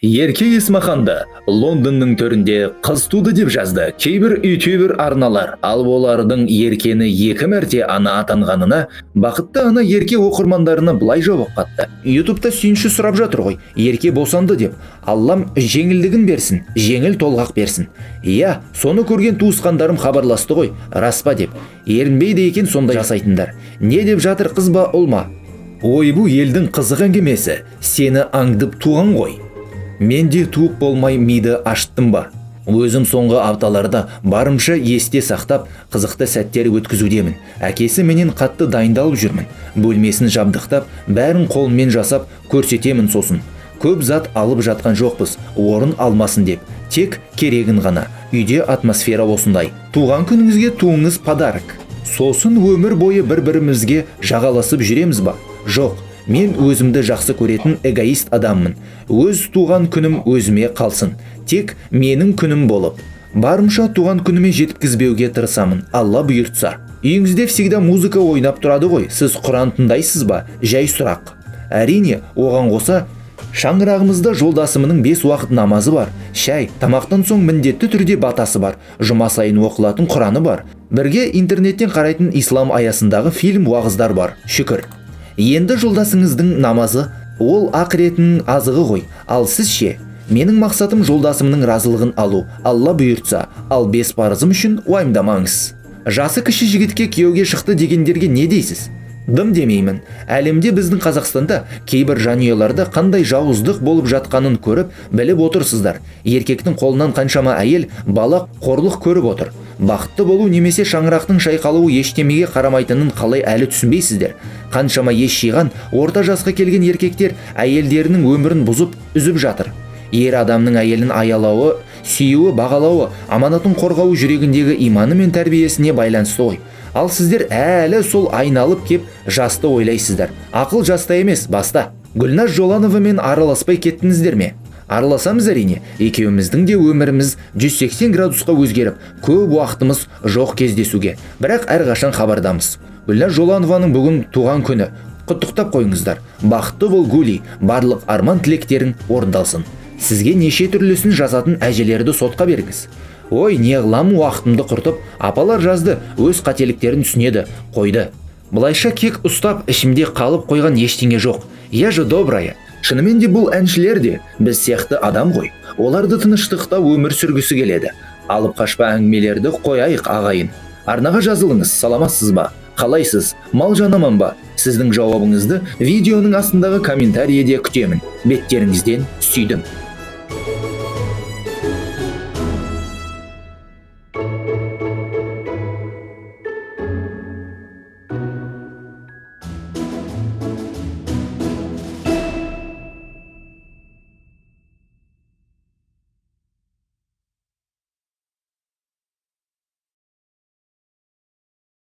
Ерке Есмаханды Лондонның төрінде қыз туды деп жазды кейбір ютубер арналар. Ал олардың Еркені екі мәрте ана атанғанына бақытты ана Ерке оқырмандарына былай жауап қатты: «Ютубта сүйінші сұрап жатыр ғой, Ерке босанды деп. Аллам жеңілдігін берсін, жеңіл толғақ берсін». Иә, соны көрген туысқандарым хабарласты ғой, рас па деп. Ерінбейді екен сондай жасайтындар. Не деп жатыр, қыз ба, ұл ма? Ойбу, елдің қызық әңгімесі, сені аңдып туған ғой. Мен де туып болмай миды ашттым ба? Өзім соңғы апталарда барымша есте сақтап, қызықты сәттер өткізудемін. Әкесі менен қатты дайындалып жүрмін. Бөлмесін жабдықтап, бәрін қолыммен жасап көрсетемін сосын. Көп зат алып жатқан жоқпыз, орын алмасын деп. Тек керегін ғана. Үйде атмосфера осындай. Туған күніңізге туыңыз подарок. Сосын өмір бойы бір-бірімізге жағаласып жүреміз ба? Жоқ, мен өзімді жақсы көретін эгоист адаммын. Өз туған күнім өзіме қалсын. Тек менің күнім болып. Барымша туған күніме жеткізбеуге тырысамын, Алла бұйыртса. Үйіңізде всегда музыка ойнап тұрады ғой, сіз Құран тыңдайсыз ба? Жай сұрақ. Әрине, оған қоса шаңырағымызда жолдасымның 5 уақыт намазы бар. Шай, тамақтан соң міндетті түрде батасы бар. Жұма сайын оқылатын Құраны бар. Бірге интернеттен қарайтын ислам аясындағы фильм, уағыздар бар. Шүкір. Енді жолдасыңыздың намазы ол ақыретінің азығы ғой. Ал сіз ше? Менің мақсатым жолдасымның разылығын алу. Алла бұйыртса, ал 5 парызым үшін уайымдамаңыз. Жасы кіші жігітке күйеуге шықты дегендерге не дейсіз? Дым демеймін. Әлемде, біздің Қазақстанда кейбір жанұяларда қандай жауыздық болып жатқанын көріп, біліп отырсыздар. Еркектің қолынан қаншама әйел, бала қорлық көріп отыр. Бақытты болу немесе шаңырақтың шайқалуы ештемеге қарамайтынын қалай әлі түсінбейсіздер? Қаншама ес жиған, орта жасқа келген еркектер әйелдерінің өмірін бұзып, үзіп жатыр. Ер адамның әйелін аялауы, сүюі, бағалауы, аманатын қорғауы жүрегіндегі иманы мен тәрбиесіне байланысты ғой. Ал сіздер әлі сол айналып кеп жасты ойлайсыздар. Ақыл жаста емес, баста. Гүлназ Жолановамен араласпай кеттіңіздер ме? Араласамыз әрине. Екеуміздің де өміріміз 180 градусқа өзгеріп, көп уақытымыз жоқ кездесуге. Бірақ әрқашан хабардамыз. Гүлназ Жоланованың бүгін туған күні. Құттықтап қойыңыздар. Бақытты бол, Гули, барлық арман тілектерің орындалсын. Сізге неше түрлісін жазатын әжелерді сотқа беріңіз. Ой, не қыламын уақытымды құртып, апалар жазды, өз қателіктерін түсінеді, қойды. Былайша кек ұстап, ішімде қалып қойған ештеңе жоқ. Я же добрая. Шынымен де бұл әншілер де біз сияқты адам ғой. Оларды тыныштықта өмір сүргісі келеді. Алып қашпа әңгімелерді қояйық, ағайын. Арнаға жазылыңыз, саламатсыз ба? Қалайсыз? Мал жан аман ба? Сіздің жауабыңызды видеоның астындағы комментарийде күтемін. Беттеріңізден сүйдім.